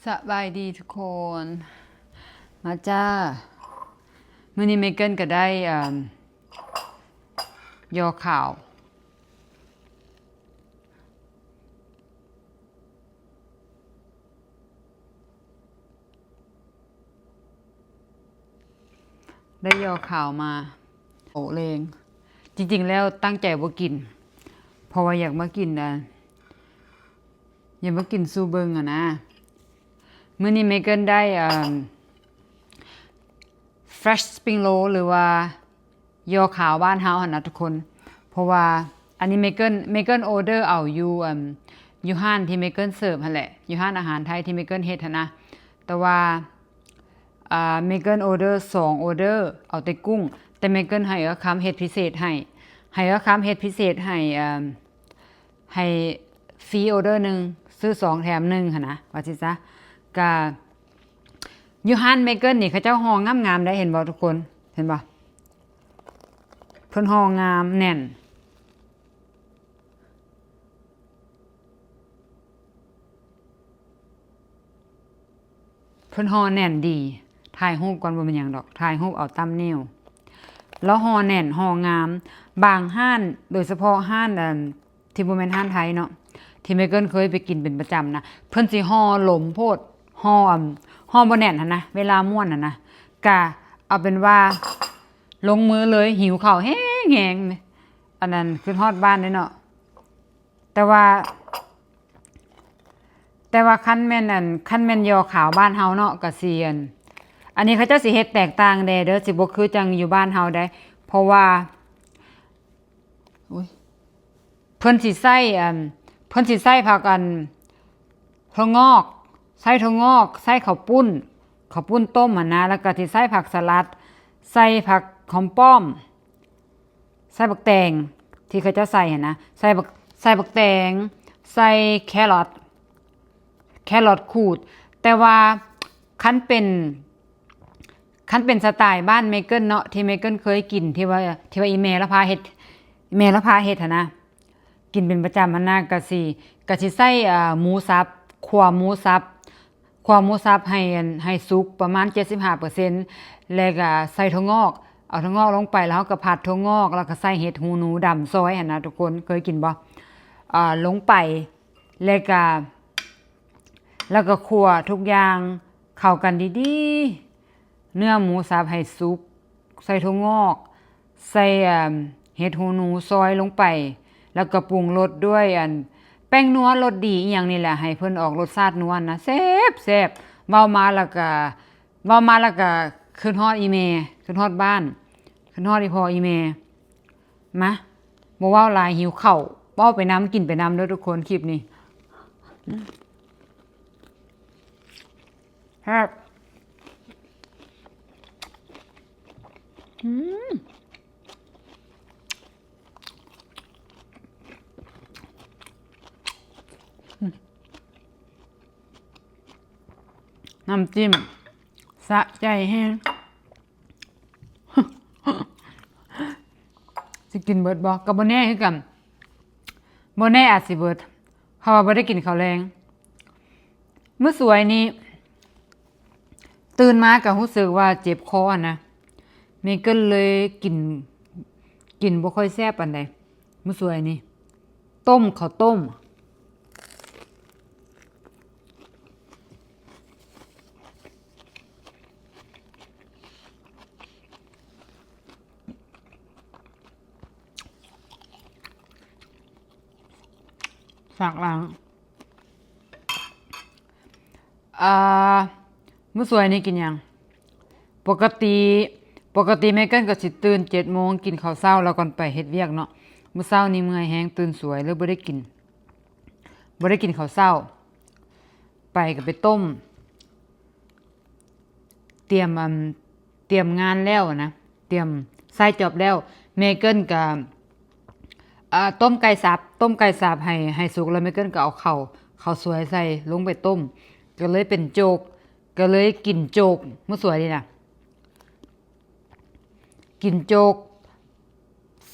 ສະບາຍດີທຸກຄົນ ມາຈ້າ. ມື້ນີ້ເມເກີນກໍໄດ້ ເອີ່ມ ຍໍຂ່າວ ໄດ້ຍໍຂ່າວມາໂອເລງ. ຈິງໆແລ້ວຕັ້ງໃຈບໍ່ກິນ ເພາະວ່າຢາກມາກິນ ອາ ຢາກມາກິນສູ່ເບິ່ງຫັ້ນນະ. ມື້ນີ້ເມເກີນໄດ້ ເອີ່ມ Fresh Spring Roll ຫຼືວ່າ ຍໍຂ່າວບ້ານເຮົາຫັ້ນນະທຸກຄົນ. ເພາະວ່າອັນນີ້ເມເກີນ ເມເກີນອໍເດີເອົາຢູ່ ເອີ່ມ ຢູ່ຮ້ານທີ່ເມເກີນເສີບຫັ້ນແຫຼະ ຢູ່ຮ້ານອາຫານໄທທີ່ເມເກີນເຮັດຫັ້ນນະ. ແຕ່ວ່າ ອ່າ ເມເກີນອໍເດີສອງອໍເດີ ເອົາແຕ່ກຸ້ງ ແຕ່ເມເກີນໃຫ້ເອື້ອຄຳເຮັດພິເສດໃຫ້ ໃຫ້ເອື້ອຄຳເຮັດພິເສດໃຫ້ ເອີ່ມ ໃຫ້ຟຣີອໍເດີໜຶ່ງ ຊື້ສອງແຖມໜຶ່ງຫັ້ນນະ ວ່າຊິຊະ. ກະຢູ່ຮ້ານເມເກີນນີ້ ເຂົາເຈົ້າຫໍ່ງາມໆໄດ໋ ເຫັນບໍ່ທຸກຄົນ ເຫັນບໍ່? ເພິ່ນຫໍ່ງາມແໜ້ນ ເພິ່ນຫໍ່ແໜ້ນດີ. ຖ່າຍຮູບກ່ອນ ບໍ່ແມ່ນຫຍັງດອກ ຖ່າຍຮູບເອົາຕຳນິວ ແລ້ວຫໍ່ແໜ້ນ ຫໍ່ງາມ. ບາງຮ້ານ ໂດຍສະເພາະຮ້ານ ອັນ ທີ່ບໍ່ແມ່ນຮ້ານໄທເນາະ ທີ່ເມເກີນເຄີຍໄປກິນເປັນປະຈຳນະ ເພິ່ນຊິຫໍ່ລົມໂພດ ຫໍ່ ອາ ຫໍ່ບໍ່ແໜ້ນຫັ້ນນະ ເວລາມ້ວນຫັ້ນນະ. ກະເອົາເປັນວ່າລົງມືເລີຍ ຫິວເຂົ້າແຮງໆ ອັນນັ້ນ ຄິດຮອດບ້ານເດ້ເນາະ. ແຕ່ວ່າ ແຕ່ວ່າຄັນແມ່ນ ອັນ ຄັນແມ່ນຍໍຂ່າວບ້ານເຮົາເນາະ ກະຊິ ອັນ ອັນນີ້ເຂົາເຈົ້າຊິເຮັດແຕກຕ່າງແດ່ເດີ ຊິບໍ່ຄືຈັ່ງຢູ່ບ້ານເຮົາໄດ໋ ເພາະວ່າ ໂອ້ຍ ເພິ່ນຊິໃສ່ ອັນ ເພິ່ນຊິໃສ່ຜັກ ອັນ ຖົ່ວງອກ ໃສ່ຖົ່ວງອກ ໃສ່ເຂົ້າປຸ້ນ ເຂົ້າປຸ້ນຕົ້ມຫັ້ນນະ ແລ້ວກໍຊິໃສ່ຜັກສະຫຼັດ ໃສ່ຜັກຫອມປ້ອມ ໃສ່ບັກແຕງ ທີ່ເຂົາເຈົ້າໃສ່ຫັ້ນນະ ໃສ່ບັກ ໃສ່ບັກແຕງ ໃສ່ແຄຣອດ ແຄຣອດຂູດ. ແຕ່ວ່າຄັນເປັນ ຄັນເປັນສະໄຕບ້ານເມເກີນເນາະ ທີ່ເມເກີນເຄີຍກິນ ທີ່ວ່າ ທີ່ວ່າອີ່ແມ່ລະພາເຮັດ ແມ່ລະພາເຮັດຫັ້ນນະ ກິນເປັນປະຈຳຫັ້ນນະ ກະຊິ ກະຊິໃສ່ ອາ ໝູສັບ ຂົ້ວໝູສັບ ຂົ້ວໝູສັບໃຫ້ ໃຫ້ສຸກປະມານເຈັດສິບຫ້າເປີເຊັນ ແລ້ວກະໃສ່ຖົ່ວງອກ ເອົາຖົ່ວງອກລົງໄປ ແລ້ວເຮົາກະຜັດຖົ່ວງອກ ແລ້ວກະໃສ່ເຫັດຫູໜູດຳຊອຍຫັ້ນນະທຸກຄົນ ເຄີຍກິນບໍ່? ອາ ລົງໄປ ແລ້ວກະ ແລ້ວກະຂົ້ວທຸກຢ່າງເຂົ້າກັນດີໆ ເນື້ອໝູສັບໃຫ້ສຸກ ໃສ່ຖົ່ວງອກ ໃສ່ ເອີ່ມ ເຫັດຫູໜູຊອຍລົງໄປ ແລ້ວກໍປຸງລົດດ້ວຍ ອັນ ແປ້ງນົວລົດດີອີ່ຫຍັງນີ້ແຫຼະ ໃຫ້ເພິ່ນອອກລົດຊາດນົວນະ ແຊບໆ. ເວົ້າມາແລ້ວກໍ ເວົ້າມາແລ້ວກໍຄິດຮອດອີ່ແມ່ ຄິດຮອດບ້ານ ຄິດຮອດອີ່ພໍ່ອີ່ແມ່. ມາ ບໍ່ເວົ້າຫຼາຍ ຫິວເຂົ້າ ເວົ້າໄປນຳ ກິນໄປນຳເດີທຸກຄົນ ຄລິບນີ້ ແຊບ ອືມ ນ້ຳຈິ້ມ ສະໃຈແຮງ. ຊິກິນເບິດບໍ່? ກໍບໍ່ແນ່ຄືກັນ ບໍ່ແນ່ອາດຊິເບິດ ເພາະວ່າບໍ່ໄດ້ກິນເຂົ້າແລງ. ມື້ສວຍນີ້ຕື່ນມາກໍຮູ້ສຶກວ່າເຈັບຄໍຫັ້ນນະ ເມເກີນເລີຍກິນ ກິນບໍ່ຄ່ອຍແຊບປານໃດ. ມື້ສວຍນີ້ ຕົ້ມ ເຂົ້າຕົ້ມ ສາກລ້າງ. ອ່າ ມື້ສວຍນີ້ກິນຫຍັງ? ປົກກະຕິ ປົກກະຕິແມ່ເກີນກໍຊິຕື່ນເຈັດໂມງ ກິນເຂົ້າເຊົ້າ ແລ້ວກ່ອນໄປເຮັດວຽກເນາະ. ມື້ເຊົ້ານີ້ເມື່ອຍແຮງ ຕື່ນສວຍ ເລີຍບໍ່ໄດ້ກິນ ບໍ່ໄດ້ກິນເຂົ້າເຊົ້າ. ໄປກໍໄປຕົ້ມ ຕຽມ ອັນ ຕຽມງານແລ້ວນະ ຕຽມໃສ່ຈອບແລ້ວ ແມ່ເກີນກໍ ອ່າ ຕົ້ມໄກ່ສັບ ຕົ້ມໄກ່ສັບໃຫ້ ໃຫ້ສຸກ ແລ້ວແມ່ເກີນກໍເອົາເຂົ້າ ເຂົ້າສວຍໃສ່ລົງໄປຕົ້ມ ກໍເລີຍເປັນໂຈກ ກໍເລີຍກິນໂຈກມື້ສວຍນີ້ນະ ກິນໂຈກ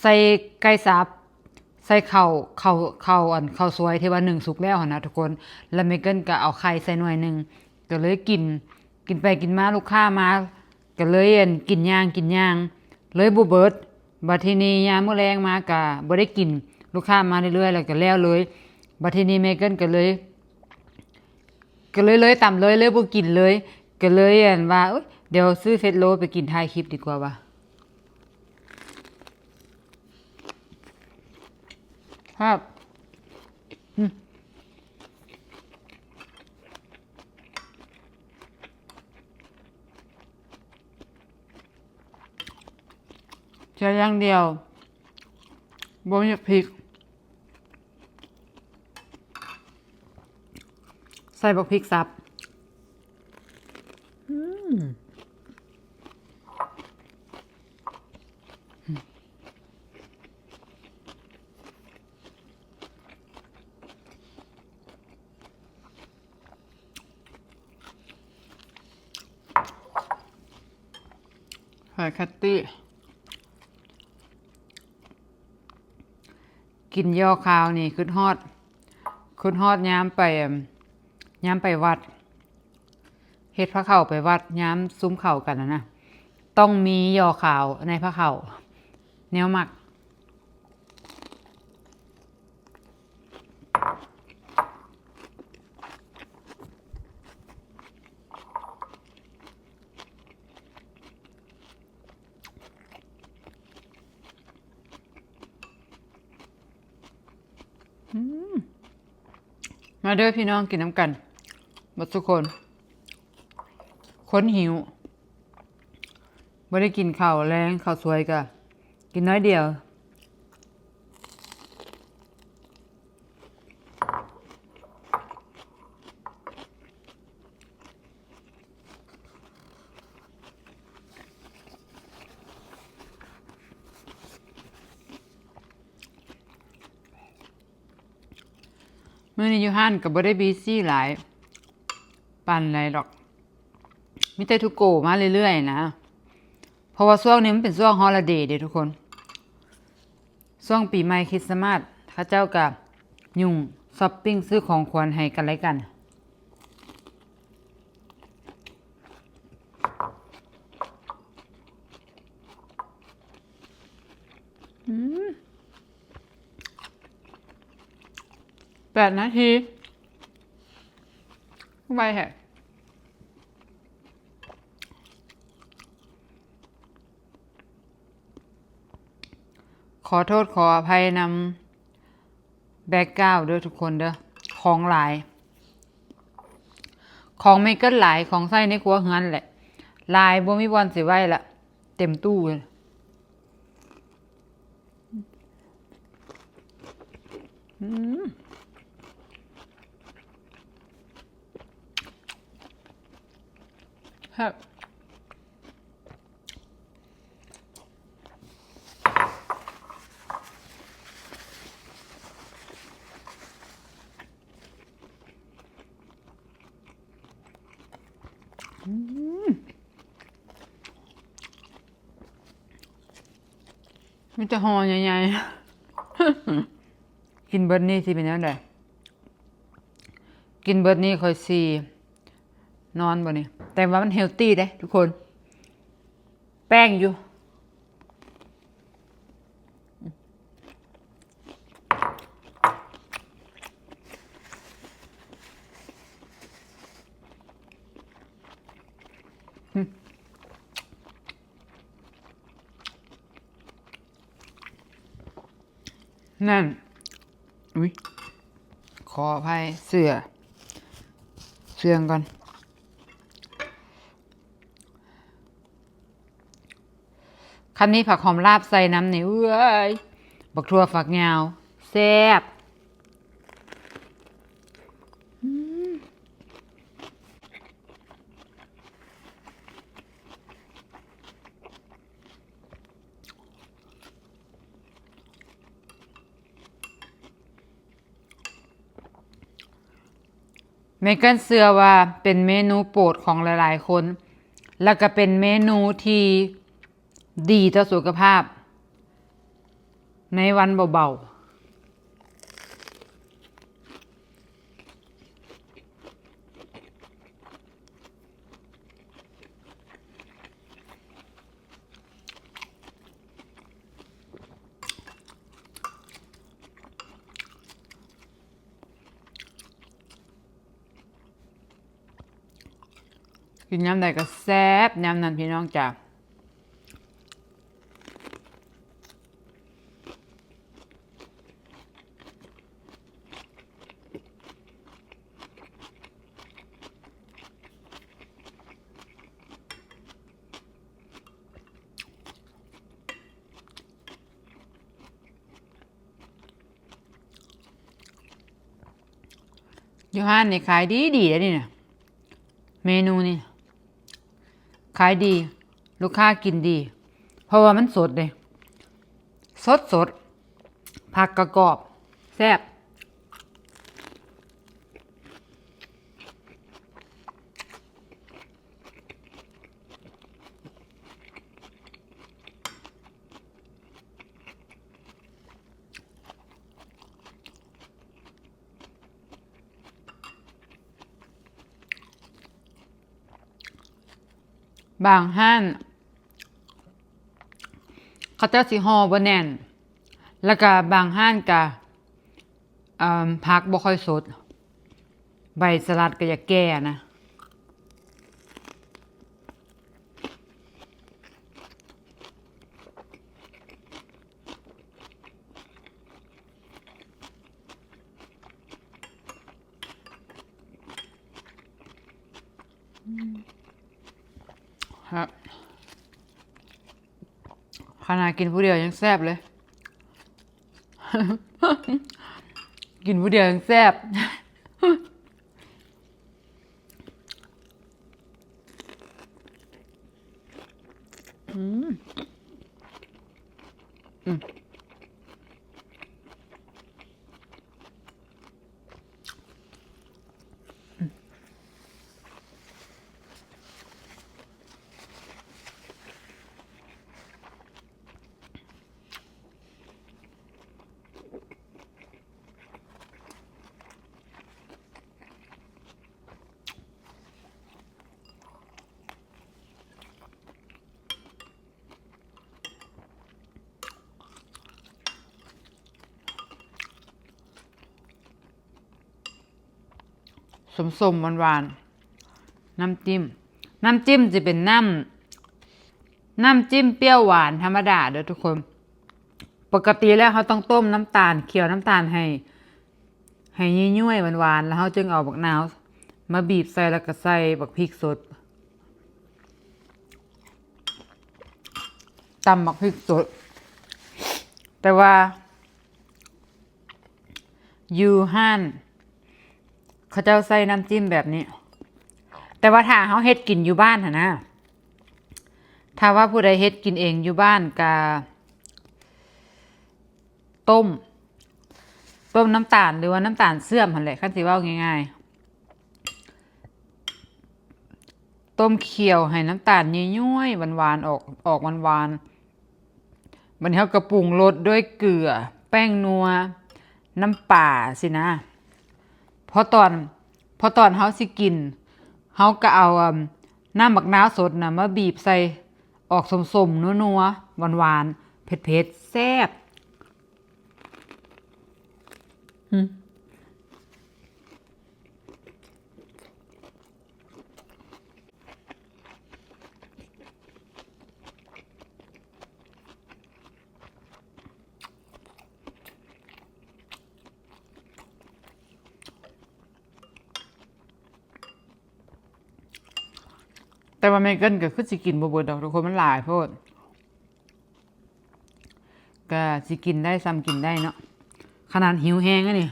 ໃສ່ໄກ່ສັບ ໃສ່ເຂົ້າ ເຂົ້າ ເຂົ້າ ອັນ ເຂົ້າສວຍທີ່ວ່າໜຶ້ງສຸກແລ້ວຫັ້ນນະທຸກຄົນ ແລ້ວແມ່ເກີນກໍເອົາໄຂ່ໃສ່ໜ່ວຍໜຶ່ງ ກໍເລີຍກິນ ກິນໄປກິນມາລູກຄ້າມາ ກໍເລີຍ ອັ່ນ ກິນຢ່າງກິນຢ່າງ ເລີຍບໍ່ເບິດ. ບັດທີນີ້ຍາມມື້ແລງມາກໍບໍ່ໄດ້ກິນ ລູກຄ້າມາເລື້ອຍໆ ແລ້ວກໍແລ້ວເລີຍ. ບັດທີນີ້ແມ່ເກີ້ນກໍເລີຍ ກໍເລີຍ ເລີຍຕຳເລີຍ ເລີຍບໍ່ກິນເລີຍ ກໍເລີຍ ອັ່ນ ວ່າ ໂອ້ຍ ດຽວຊື້ເຟດໂລໄປກິນທ້າຍຄລິບດີກວ່າວ່າ. ແຊບ ອືມ ເສຍຢ່າງດຽວ ບໍ່ມີພລິກ ໃສ່ບັກພລິກສັບ. ອືມ ຫອຍຄັດຕີ້ ກິນຍໍ່ຄາວນີ້ ຄຶດຮອດ ຄຶດຮອດຍາມໄປ ຍາມໄປວັດ ເຮັດພາເຂົ້າໄປວັດ ຍາມຊຸມເຂົ້າກັນຫັ້ນນະ ຕ້ອງມີຍໍ່ຄາວໃນພາເຂົ້າ ແນວມັກ. ອືມ ມາເດີພີ່ນ້ອງ ກິນນຳກັນເບິດທຸກຄົນ. ຄົນຫິວ ບໍ່ໄດ້ກິນເຂົ້າແລງ ເຂົ້າສວຍກະກິນໜ້ອຍດຽວ. ມື້ນີ້ຢູ່ຮ້ານກໍບໍ່ໄດ້ບີຊີຫຼາຍປານໃດດອກ ມີແຕ່ທູໂກມາເລື້ອຍໆນະ ເພາະວ່າຊ່ວງນີ້ມັນເປັນຊ່ວງຮອລລະເດເດ້ທຸກຄົນ. ຊ່ວງປີໃໝ່ຄຣິດສະມາດ ເຂົາເຈົ້າກະຫຍຸ້ງຊັອບປິງຊື້ຂອງຂວັນໃຫ້ກັນແລະກັນ. ອືມ ແປດນາທີ ໄວແທ້. ຂໍໂທດຂໍອະໄພນຳແບັກກຣາວເດີທຸກຄົນເດີ ຂອງຫຼາຍ ຂອງແມ່ເກີ້ນຫຼາຍ ຂອງໃຊ້ໃນຄົວເຮືອນແຫຼະ ຫຼາຍບໍ່ມີບ່ອນຊິໄວ້ລະ ເຕັມຕູ້ເລີຍ. ອືມ ແຊບ. ອືມ ມີແຕ່ຫໍ່ໃຫຍ່ໆ ກິນເບິດນີ້ຊິເປັນແນວໃດ? ກິນເບິດນີ້ຂ້ອຍຊິນອນບໍ່ນີ້? ແຕ່ວ່າມັນເຮລຕີເດ້ທຸກຄົນ ແປ້ງຢູ່. ນັ້ນ ອຸ້ຍ ຂໍອະໄພ ເສື້ອ ເຊື່ອງກ່ອນ. ຄັນມີຜັກຫອມລາບໃສ່ນຳນີ້ ເອີຍ ບັກຖົ່ວຝັກຍາວ ແຊບ. ອືມ ເມເກີນເຊື່ອວ່າເປັນເມນູໂປດຂອງຫຼາຍໆຄົນ ແລະກະເປັນເມນູທີ່ດີຕໍ່ສຸຂະພາບໃນວັນເບົາໆ. ກິນຍາມໃດກໍແຊບຍາມນັ້ນ ພີ່ນ້ອງຈ໋າ. ຢູ່ຮ້ານນີ້ຂາຍດີໆ ເດ້ນີ້ນະ ເມນູນີ້ ຂາຍດີ ລູກຄ້າກິນດີ ເພາະວ່າມັນສົດເດ້ ສົດໆ ຜັກກະກອບ ແຊບ. ບາງຮ້ານເຂົາເຈົ້າຊິຫໍ່ບໍ່ແໜ້ນ ແລ້ວກະບາງຮ້ານກະ ເອີ່ມ ຜັກບໍ່ຄ່ອຍສົດ ໃບສະຫຼັດກໍຢາກແກ່ນະ. ຂະໜາດກິນຜູ້ດຽວຍັງແຊບເລີຍ ກິນຜູ້ດຽວແຊບ. ອືມ ອືມ. ສົ້ມໆ ຫວານໆ ນ້ຳຈິ້ມ ນ້ຳຈິ້ມຈະເປັນນ້ຳ ນ້ຳຈິ້ມປ່ຽວຫວານທຳມະດາເດີ້ທຸກຄົນ. ປົກກະຕິແລ້ວເຮົາຕ້ອງຕົ້ມນ້ຳຕານ ຂ້ຽວນ້ຳຕານໃຫ້ ໃຫ້ຍ້ວຍໆ ຫວານໆ ແລ້ວເຮົາຈຶ່ງເອົາບັກນາວມາບີບໃສ່ ແລ້ວກໍໃສ່ບັກພິກສົດ ຕຳບັກພິກສົດ. ແຕ່ວ່າ ຢູ່ຮ້ານເຂົາເຈົ້າໃສ່ນ້ຳຈິ້ມແບບນີ້ ແຕ່ວ່າຖ້າເຮົາເຮັດກິນຢູ່ບ້ານຫັ້ນນະ ຖ້າວ່າຜູ້ໃດເຮັດກິນເອງຢູ່ບ້ານກະຕົ້ມ ຕົ້ມນ້ຳຕານ ຫຼືວ່ານ້ຳຕານເຊື່ອມຫັ້ນແຫຼະ ຄັນຊິເວົ້າງ່າຍໆ ຕົ້ມຂ້ຽວໃຫ້ນ້ຳຕານຍ້ວຍໆ ຫວານໆ ອອກ ອອກຫວານໆ ບາດນີ້ເຮົາກໍປຸງລົດດ້ວຍເກືອ ແປ້ງນົວ ນ້ຳປາຊີ້ນະ. ພໍຕອນ ພໍຕອນເຮົາຊິກິນ ເຮົາກໍເອົາ ອາ ນ້ຳບັກນາວສົດນະມາບີບໃສ່ ອອກສົ້ມໆ ນົວໆ ຫວານໆ ເຜັດໆ ແຊບ. ແຕ່ວ່າເມເກີນກໍຄືຊິກິນບໍ່ເບິດດອກທຸກຄົນ ມັນຫຼາຍໂພດ. ກະຊິກິນໄດ້ຊ່ຳກິນໄດ້ເນາະ ຂະໜາດຫິວແຮງອັນນີ້.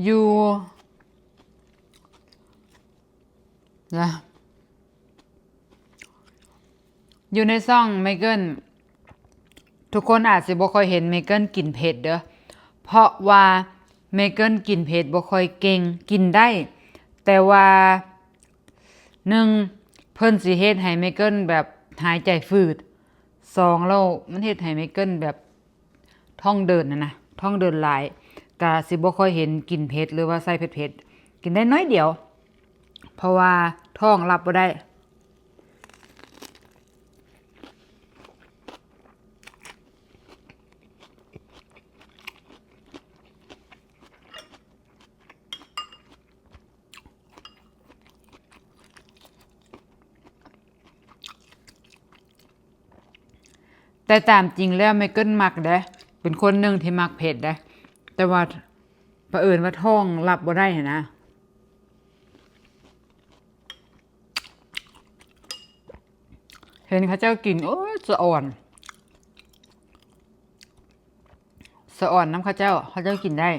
ຢູ່ ນະ ຢູ່ໃນຊ່ອງເມເກີນ ທຸກຄົນອາດຊິບໍ່ຄ່ອຍເຫັນເມເກີນກິນເຜັດເດີ້ ເພາະວ່າເມເກີນກິນເຜັດບໍ່ຄ່ອຍເກັ່ງ ກິນໄດ້ ແຕ່ວ່າ ໜຶ່ງ ເພິ່ນຊິເຮັດໃຫ້ເມເກີນແບບຫາຍໃຈຝືດ. ສອງແລ້ວມັນເຮັດໃຫ້ເມເກີນແບບທ້ອງເດີນຫັ້ນນະ ທ້ອງເດີນຫຼາຍ ກະຊິບໍ່ຄ່ອຍເຫັນກິນເຜັດ ຫຼືວ່າໃສ່ເຜັດໆ ກິນໄດ້ໜ້ອຍດຽວ ເພາະວ່າທ້ອງຮັບບໍ່ໄດ້. ແຕ່ຕາມຈິງແລ້ວເມເກີນມັກເດ້ ເປັນຄົນໜຶ່ງທີ່ມັກເຜັດເດ້ ແຕ່ວ່າປະເອີນວ່າທ້ອງຮັບບໍ່ໄດ້ຫັ້ນນະ. ເຫັນເຂົາເຈົ້າກິນ ໂອ້ຍ ສະອອນ ສະອອນນຳເຂົາເຈົ້າ ເຂົາເຈົ້າກິນໄດ້.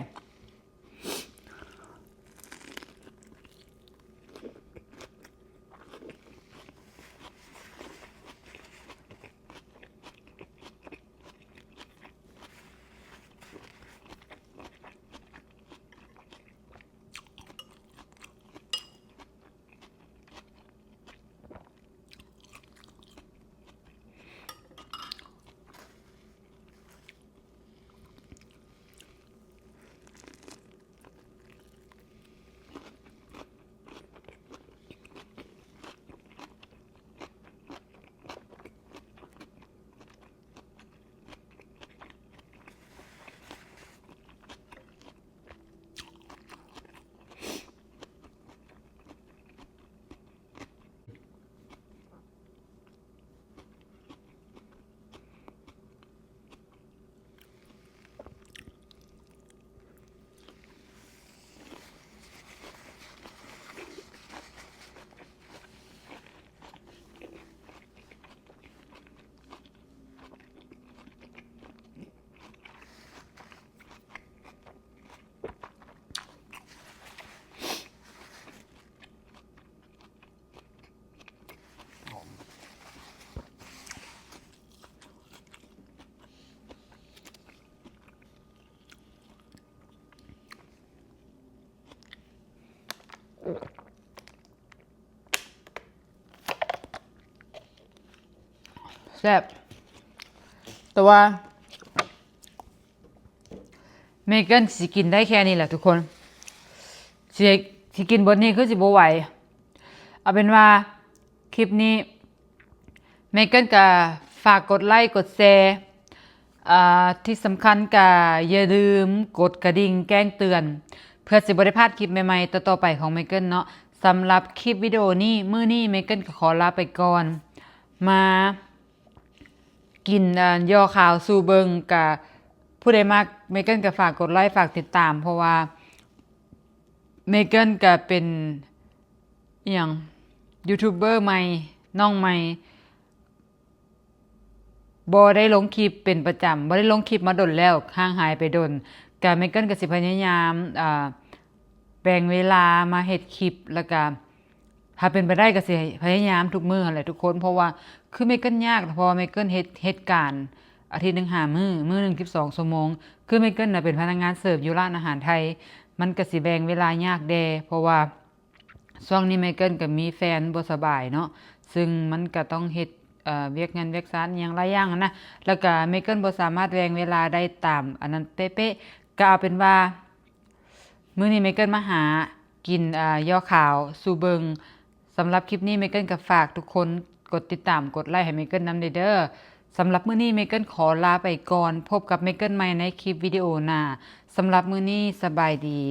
ແຊບ ແຕ່ວ່າເມເກີນຊິກິນໄດ້ແຄ່ນີ້ແຫຼະທຸກຄົນ ຊິ ຊິກິນເບິດນີ້ຄືຊິບໍ່ໄຫວ. ເອົາເປັນວ່າຄລິບນີ້ ເມເກີນກະຝາກກົດໄລກົດແຊ ອາ ທີ່ສຳຄັນກະຢ່າລືມກົດກະດິ່ງແຈ້ງເຕືອນ ເພື່ອຊິບໍ່ໄດ້ພາດຄລິບໃໝ່ໆຕໍ່ໆໄປຂອງເມເກີນເນາະ. ສຳລັບຄລິບວິດີໂອນີ້ ມື້ນີ້ເມເກີນກະຂໍລາໄປກ່ອນ ມາກິນ ອາ ຍໍຂ່າວສູ່ເບິ່ງ. ກະຜູ້ໃດມັກເມເກີນກະຝາກກົດໄລ ຝາກຕິດຕາມ ເພາະວ່າເມເກີນກະເປັນ ອີ່ຫຍັງ ຢູທູບເບີໃໝ່ ນ້ອງໃໝ່ ບໍ່ໄດ້ລົງຄລິບເປັນປະຈຳ ບໍ່ໄດ້ລົງຄລິບມາດົນແລ້ວ ຫ່າງຫາຍໄປດົນ. ກະເມເກີນກະຊິພະຍາຍາມ ອາ ແບ່ງເວລາມາເຮັດຄລິບ ແລ້ວກະຖ້າເປັນໄປໄດ້ກະຊິພະຍາຍາມທຸກມື້ຫັ້ນແຫຼະທຸກຄົນ ເພາະວ່າຄືເມເກີນຍາກ ເພາະວ່າເມເກີນເຮັດ ເຮັດການອາທິດໜຶ່ງຫ້າມື້ ມື້ໜຶ່ງສິບສອງຊົ່ວໂມງ. ຄືເມເກີນນະເປັນພະນັກງານເສີບຢູ່ຮ້ານອາຫານໄທ ມັນກະຊິແບ່ງເວລາຍາກແດ່ ເພາະວ່າ ຊ່ວງນີ້ເມເກີນກະມີແຟນບໍ່ສະບາຍເນາະ ຊຶ່ງມັນກະຕ້ອງເຮັດ ເອີ ວຽກງານວຽກຊານອີ່ຫຍັງຫຼາຍຢ່າງຫັ້ນນະ ແລ້ວກະເມເກີນບໍ່ສາມາດແບ່ງເວລາໄດ້ຕາມອັນນັ້ນເປະໆ. ກະເອົາເປັນວ່າມື້ນີ້ເມເກີນມາຫາກິນ ເອີ ຍໍຂ່າວສູ່ເບິ່ງ. ສຳລັບຄລິບນີ້ເມເກີນກະຝາກທຸກຄົນກົດຕິດຕາມ ກົດໄລໃຫ້ເມເກີນນຳແດ່ເດີ. ສຳລັບມື້ນີ້ເມເກີນຂໍລາໄປກ່ອນ ພົບກັບເມເກີນໃໝ່ໃນຄລິບວິດີໂອໜ້າ. ສຳລັບມື້ນີ້ສະບາຍດີ.